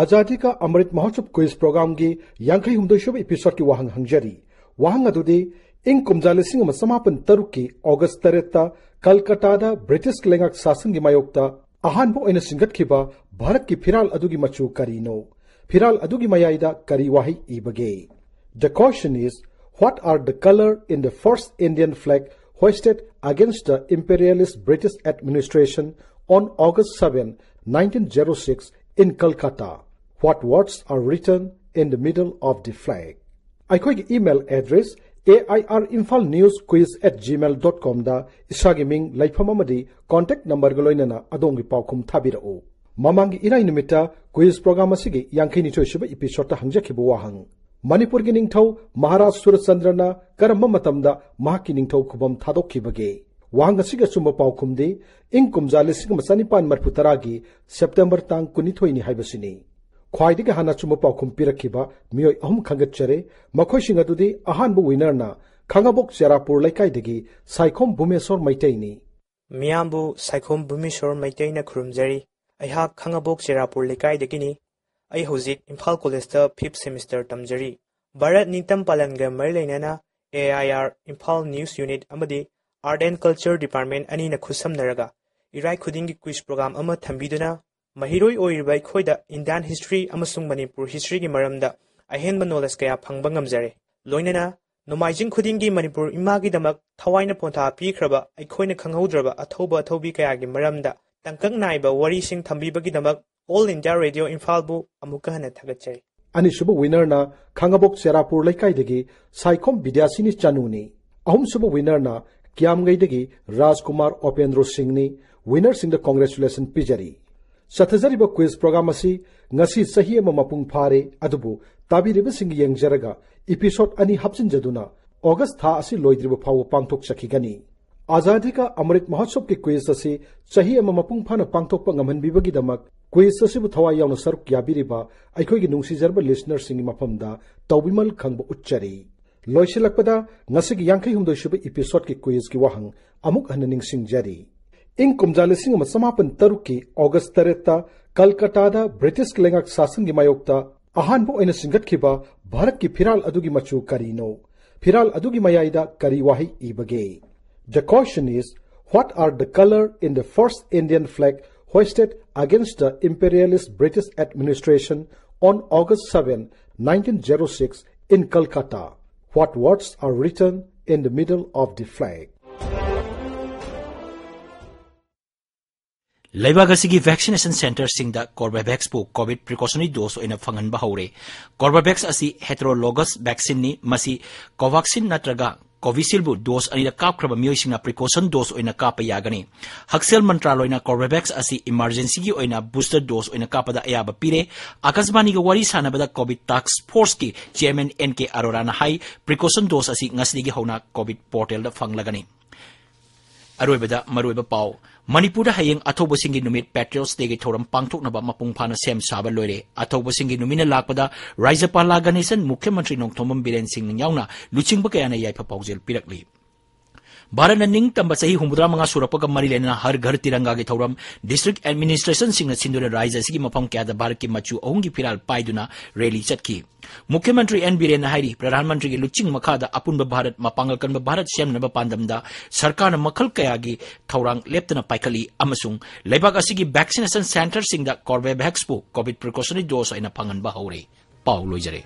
ꯑꯖꯥꯗꯤ ꯀꯥ ꯑꯃ꯭ꯔꯤꯠ ꯃꯍꯣꯠꯁꯕ ꯀ꯭ꯋꯤꯖ ꯄ꯭ꯔꯣꯒ꯭ꯔꯥꯝꯒꯤ ꯌꯥꯡꯈꯩ ꯍꯨꯝꯗꯣꯏ ꯁꯨꯕ ꯏꯄꯤꯁꯣꯗꯀꯤ ꯋꯥꯍꯪ ꯍꯪꯖꯔꯤ꯫ ꯋꯥꯍꯪ ꯑꯗꯨꯗꯤ, ꯏꯪ ꯀꯨꯝꯖꯥ ꯂꯤꯁꯤꯡ ꯑꯃ ꯆꯃꯥꯄꯟ ꯇꯔꯨꯛꯀꯤ ꯑꯣꯒꯁ ꯇꯔꯦꯠꯇ ꯀꯜꯀꯇꯥꯗ ꯕ꯭ꯔꯤꯇꯤꯁ ꯂꯩꯉꯥꯛ ꯁꯥꯁꯟꯒꯤ ꯃꯥꯌꯣꯛꯇ ꯑꯍꯥꯟꯕ ꯑꯣꯏꯅ ꯁꯤꯟꯒꯠꯈꯤꯕ ꯚꯥꯔꯠꯀꯤ ꯐꯤꯔꯥꯜ ꯑꯗꯨꯒꯤ ꯃꯆꯨ ꯀꯔꯤꯅꯣ? ꯐꯤꯔꯥꯜ ꯑꯗꯨꯒꯤ ꯃꯌꯥꯏꯗ ꯀꯔꯤ ꯋꯥꯍꯩ ꯏꯕꯒꯦ? The question is, what are the color in the first Indian flag hoisted against the imperialist British administration on August seven, nineteen zero six in Calcutta? What words are written in the middle of the flag? ꯑꯩꯈꯣꯏꯒꯤ email address A I R Imphal News Quiz at gmail dot com ꯗ ꯏꯁꯥꯒꯤ ꯃꯤꯡ, ꯂꯩꯐꯝ ꯑꯃꯗꯤ contact number ꯒ ꯂꯣꯏꯅꯅ ꯑꯗꯣꯝꯒꯤ ꯄꯥꯎꯈꯨꯝ ꯊꯥꯕꯤꯔꯛꯎ꯫ ꯃꯃꯥꯡꯒꯤ ꯏꯔꯥꯏ ꯅꯨꯃꯤꯠꯇ ꯀ꯭ꯋꯤꯖ ꯄ꯭ꯔꯣꯒ꯭ꯔꯥꯝ ꯑꯁꯤꯒꯤ ꯌꯥꯡꯈꯩ ꯅꯤꯊꯣꯏ ꯁꯨꯕ ꯏꯄꯤꯁꯣꯗꯇ ꯍꯪꯖꯈꯤꯕ ꯋꯥꯍꯪ, ꯃꯅꯤꯄꯨꯔꯒꯤ ꯅꯤꯡꯊꯧ ꯃꯍꯥꯔꯥꯖ ꯁꯨꯔꯆꯟꯗ꯭ꯔꯅ ꯀꯔꯝꯕ ꯃꯇꯝꯗ ꯃꯍꯥꯛꯀꯤ ꯅꯤꯡꯊꯧ ꯈꯨꯕꯝ ꯊꯥꯗꯣꯛꯈꯤꯕꯒꯦ? ꯋꯥꯍꯪ ꯑꯁꯤꯒꯤ ꯑꯆꯨꯝꯕ ꯄꯥꯎꯈꯨꯝꯗꯤ ꯏꯪ ꯀꯨꯝꯖꯥ ꯂꯤꯁꯤꯡ ꯑꯃ ꯆꯅꯤꯄꯥꯟ ꯃꯔꯤꯐꯨ ꯇꯔꯥꯒꯤ ꯁꯦꯞꯇꯦꯝꯕꯔ ꯇꯥꯡ ꯀꯨꯟꯅꯤꯊꯣꯏꯅꯤ ꯍꯥꯏꯕꯁꯤꯅꯤ꯫ ꯈ꯭ꯋꯥꯏꯗꯒꯤ ꯍꯥꯟꯅ ꯑꯆꯨꯝꯕ ꯄꯥꯎꯈꯨꯝ ꯄꯤꯔꯛꯈꯤꯕ ꯃꯤꯑꯣꯏ ꯑꯍꯨꯝ ꯈꯟꯒꯠꯆꯔꯦ꯫ ꯃꯈꯣꯏꯁꯤꯡ ꯑꯗꯨꯗꯤ, ꯑꯍꯥꯟꯕ winner ꯅ ꯈꯥꯉꯕꯣꯛ ꯆꯦꯔꯥꯄꯨꯔ ꯂꯩꯀꯥꯏꯗꯒꯤ ꯁꯥꯏꯈꯣꯝ ꯚꯨꯃꯦꯁꯣꯔ ꯃꯩꯇꯩꯅꯤ꯫ ꯃꯤꯌꯥꯝꯕꯨ ꯁꯥꯏꯈꯣꯝ ꯚꯨꯃꯦꯁꯣꯔ ꯃꯩꯇꯩꯅ ꯈꯨꯔꯨꯝꯖꯔꯤ꯫ ꯑꯩꯍꯥꯛ ꯈꯥꯉꯕꯣꯛ ꯆꯦꯔꯥꯄꯨꯔ ꯂꯩꯀꯥꯏꯗꯒꯤꯅꯤ꯫ ꯑꯩ ꯍꯧꯖꯤꯛ ꯏꯝꯐꯥꯜ ꯀꯣꯂꯦꯖꯇ fifth semester ꯇꯝꯖꯔꯤ꯫ ꯚꯥꯔꯠ ꯅꯤꯡꯇꯝ ꯄꯥꯂꯟꯒ ꯃꯔꯤ ꯂꯩꯅꯅ A I R Imphal News Unit ꯑꯃꯗꯤ Art and Culture Department ꯑꯅꯤꯅ ꯈꯨꯠꯁꯝꯅꯔꯒ ꯏꯔꯥꯏ ꯈꯨꯗꯤꯡꯒꯤ ꯀ꯭ꯋꯤꯖ ꯄ꯭ꯔꯣꯒ꯭ꯔꯥꯝ ꯑꯃ ꯊꯝꯕꯤꯗꯨꯅ ꯃꯍꯩꯔꯣꯏ ꯑꯣꯏꯔꯤꯕ ꯑꯩꯈꯣꯏꯗ Indian history ꯑꯃꯁꯨꯡ ꯃꯅꯤꯄꯨꯔ history ꯒꯤ ꯃꯔꯝꯗ ꯑꯍꯦꯟꯕ knowledge ꯀꯌꯥ ꯐꯪꯕ ꯉꯝꯖꯔꯦ꯫ ꯂꯣꯏꯅꯅ ꯅꯣꯡꯃꯥꯏꯖꯤꯡ ꯈꯨꯗꯤꯡꯒꯤ ꯃꯅꯤꯄꯨꯔ ꯏꯃꯥꯒꯤꯗꯃꯛ ꯊꯋꯥꯏꯅ ꯄꯣꯟꯊꯥ ꯄꯤꯈ꯭ꯔꯕ ꯑꯩꯈꯣꯏꯅ ꯈꯪꯍꯧꯗ꯭ꯔꯕ ꯑꯊꯧꯕ ꯑꯊꯧꯕꯤ ꯀꯌꯥꯒꯤ ꯃꯔꯝꯗ ꯇꯥꯡꯀꯛ ꯅꯥꯏꯕ ꯋꯥꯔꯤꯁꯤꯡ ꯊꯝꯕꯤꯕꯒꯤꯗꯃꯛ All India Radio ꯏꯝꯐꯥꯜꯕꯨ ꯑꯃꯨꯛꯀ ꯍꯟꯅ ꯊꯥꯒꯠꯆꯔꯤ꯫ ꯑꯅꯤꯁꯨꯕ winnerꯅ ꯈꯥꯉꯕꯣꯛ ꯆꯦꯔꯥꯄꯨꯔ ꯂꯩꯀꯥꯏꯗꯒꯤ ꯁꯥꯏꯈꯣꯝ ꯕꯤꯗ꯭ꯌꯥꯁꯤꯅꯤ ꯆꯅꯨꯅꯤ꯫ ꯑꯍꯨꯝꯁꯨꯕ winnerꯅ ꯀꯤꯌꯥꯝꯒꯩꯗꯒꯤ ꯔꯥꯖꯀꯨꯃꯥꯔ ꯑꯣꯄꯦꯟꯗ꯭ꯔꯣ ꯁꯤꯡꯅꯤ꯫ Winnerꯁꯤꯡꯗ congratulation ꯄꯤꯖꯔꯤ꯫ ꯆꯠꯊꯖꯔꯤꯕ quiz program ꯑꯁꯤ ꯉꯁꯤ ꯆꯍꯤ ꯑꯃ ꯃꯄꯨꯡ ꯐꯥꯔꯦ, ꯑꯗꯨꯕꯨ ꯇꯥꯕꯤꯔꯤꯕꯁꯤꯡꯒꯤ ꯌꯦꯡꯖꯔꯒ episode ꯑꯅꯤ ꯍꯥꯞꯆꯤꯟꯖꯗꯨꯅ August ꯊꯥ ꯑꯁꯤ ꯂꯣꯏꯗ꯭ꯔꯤꯕ ꯐꯥꯎꯕ ꯄꯥꯡꯊꯣꯛꯆꯈꯤꯒꯅꯤ꯫ ꯑꯖꯥꯗꯤ ꯀꯥ ꯑꯃ꯭ꯔꯤꯠ ꯃꯍꯣꯠꯁꯕꯀꯤ quiz ꯑꯁꯤ ꯆꯍꯤ ꯑꯃ ꯃꯄꯨꯡ ꯐꯥꯅ ꯄꯥꯡꯊꯣꯛꯄ ꯉꯝꯍꯟꯕꯤꯕꯒꯤꯗꯃꯛ quiz ꯑꯁꯤꯕꯨ ꯊꯋꯥꯏ ꯌꯥꯎꯅ ꯁꯔꯨꯛ ꯌꯥꯕꯤꯔꯤꯕ ꯑꯩꯈꯣꯏꯒꯤ ꯅꯨꯡꯁꯤꯖꯔꯕ listenerꯁꯤꯡꯒꯤ ꯃꯐꯝꯗ ꯇꯧꯕꯤꯃꯜ ꯈꯪꯕ ꯎꯠꯆꯔꯤ꯫ ꯂꯣꯏꯁꯤꯜꯂꯛꯄꯗ ꯉꯁꯤꯒꯤ ꯌꯥꯡꯈꯩ ꯍꯨꯝꯗꯣꯏ ꯁꯨꯕ episodeꯀꯤ quizꯀꯤ ꯋꯥꯍꯪ ꯑꯃꯨꯛ ꯍꯟꯅ ꯅꯤꯡꯁꯤꯡꯖꯔꯤ꯫ ꯏꯪ ꯀꯨꯝꯖꯥ ꯂꯤꯁꯤꯡ ꯑꯃ ꯆꯃꯥꯄꯟ ꯇꯔꯨꯛꯀꯤ August ꯇꯔꯦꯠꯇ ꯀꯜꯀꯇꯥꯗ Britishꯀꯤ ꯂꯩꯉꯥꯛ ꯁꯥꯁꯟꯒꯤ ꯃꯥꯌꯣꯛꯇ ꯑꯍꯥꯟꯕ ꯑꯣꯏꯅ ꯁꯤꯡꯒꯠꯈꯤꯕ ꯚꯥꯔꯠꯀꯤ ꯐꯤꯔꯥꯜ ꯑꯗꯨꯒꯤ ꯃꯆꯨ ꯀꯔꯤꯅꯣ? ꯐꯤꯔꯥꯜ ꯑꯗꯨꯒꯤ ꯃꯌꯥꯏꯗ ꯀꯔꯤ ꯋꯥꯍꯩ ꯏꯕꯒꯦ? The question is, what are the color in the first Indian flag hoisted against the imperialist British administration on August seven, nineteen zero six in Calcutta? What words are written in the middle of the flag? ꯂꯩꯕꯥꯛ ꯑꯁꯤꯒꯤ vaccination centreꯁꯤꯡꯗ Corbevaxꯄꯨ COVID precautionary dose ꯑꯣꯏꯅ ꯐꯪꯍꯟꯕ ꯍꯧꯔꯦ꯫ Corbevax ꯑꯁꯤ heterologous vaccineꯅꯤ꯫ ꯃꯁꯤ Covaxin ꯅꯠꯇ꯭ꯔꯒ Covisshieldꯕꯨ dose ꯑꯅꯤꯔꯛ ꯀꯥꯞꯈ꯭ꯔꯕ ꯃꯤꯑꯣꯏꯁꯤꯡꯅ precaution dose ꯑꯣꯏꯅ ꯀꯥꯞꯄ ꯌꯥꯒꯅꯤ꯫ ꯍꯛꯁꯦꯜ ꯃꯟꯇ꯭ꯔꯥꯂꯣꯏꯅ Corbevax ꯑꯁꯤ emergencyꯒꯤ ꯑꯣꯏꯅ booster dose ꯑꯣꯏꯅ ꯀꯥꯞꯄꯗ ꯑꯌꯥꯕ ꯄꯤꯔꯦ꯫ ꯑꯥꯀꯥꯁꯕꯥꯅꯤꯒ ꯋꯥꯔꯤ ꯁꯥꯟꯅꯕꯗ COVID task forceꯀꯤ chairman N K Aroraꯅ ꯍꯥꯏ, precaution dose ꯑꯁꯤ ꯉꯁꯤꯗꯒꯤ ꯍꯧꯅ COVID portalꯗ ꯐꯪꯂꯒꯅꯤ꯫ ꯑꯔꯣꯏꯕꯗ ꯃꯔꯨꯑꯣꯏꯕ ꯄꯥꯎ꯫ ꯃꯅꯤꯄꯨꯔꯗ ꯍꯌꯦꯡ ꯑꯊꯧꯕꯁꯤꯡꯒꯤ ꯅꯨꯃꯤꯠ Patriots Dayꯒꯤ ꯊꯧꯔꯝ ꯄꯥꯡꯊꯣꯛꯅꯕ ꯃꯄꯨꯡ ꯐꯥꯅ ꯁꯦꯝ ꯁꯥꯕ ꯂꯣꯏꯔꯦ꯫ ꯑꯊꯧꯕꯁꯤꯡꯒꯤ ꯅꯨꯃꯤꯠꯅ ꯂꯥꯛꯄꯗ ꯔꯥꯖ꯭ꯌꯄꯥꯂꯥ ꯒꯅꯦꯁꯟ, ꯃꯨꯈ꯭ꯌ ꯃꯟꯇ꯭ꯔꯤ ꯅꯣꯡꯊꯣꯝꯕꯝ ꯕꯤꯔꯦꯟ ꯁꯤꯡꯅ ꯌꯥꯎꯅ ꯂꯨꯆꯤꯡꯕ ꯀꯌꯥꯅ ꯌꯥꯏꯐ ꯄꯥꯎꯖꯦꯜ ꯄꯤꯔꯛꯂꯤ꯫ ꯚꯥꯔꯠꯅ ꯅꯤꯡꯇꯝꯕ ꯆꯍꯤ ꯍꯨꯝꯐꯨꯇꯔꯥ ꯃꯉꯥ ꯁꯨꯔꯛꯄꯒ ꯃꯔꯤ ꯂꯩꯅꯅ ꯍꯔ ꯘꯔ ꯇꯤꯔꯪꯒꯥꯒꯤ ꯊꯧꯔꯝ district administrationꯁꯤꯡꯅ ꯁꯤꯟꯗꯨꯅ ꯔꯥꯖ꯭ꯌ ꯑꯁꯤꯒꯤ ꯃꯐꯝ ꯀꯌꯥꯗ ꯚꯥꯔꯠꯀꯤ ꯃꯆꯨ ꯑꯍꯨꯝꯒꯤ ꯐꯤꯔꯥꯜ ꯄꯥꯏꯗꯨꯅ rally ꯆꯠꯈꯤ꯫ ꯃꯨꯈ꯭ꯌ ꯃꯟꯇ꯭ꯔꯤ ꯑꯦꯟ ꯕꯤꯔꯦꯟꯅ ꯍꯥꯏꯔꯤ, ꯄ꯭ꯔꯙꯥꯟ ꯃꯟꯇ꯭ꯔꯤꯒꯤ ꯂꯨꯆꯤꯡ ꯃꯈꯥꯗ ꯑꯄꯨꯟꯕ ꯚꯥꯔꯠ, ꯃꯄꯥꯡꯒꯜ ꯀꯟꯕ ꯚꯥꯔꯠ ꯁꯦꯝꯅꯕ ꯄꯥꯟꯗꯝꯗ ꯁꯔꯀꯥꯔꯅ ꯃꯈꯜ ꯀꯌꯥꯒꯤ ꯊꯧꯔꯥꯡ ꯂꯦꯞꯇꯅ ꯄꯥꯏꯈꯠꯂꯤ ꯑꯃꯁꯨꯡ ꯂꯩꯕꯥꯛ ꯑꯁꯤꯒꯤ vaccination centreꯁꯤꯡꯗ Corbevaxꯄꯨ COVID precautionary dose ꯑꯣꯏꯅ ꯐꯪꯍꯟꯕ ꯍꯧꯔꯦ꯫ ꯄꯥꯎ ꯂꯣꯏꯖꯔꯦ꯫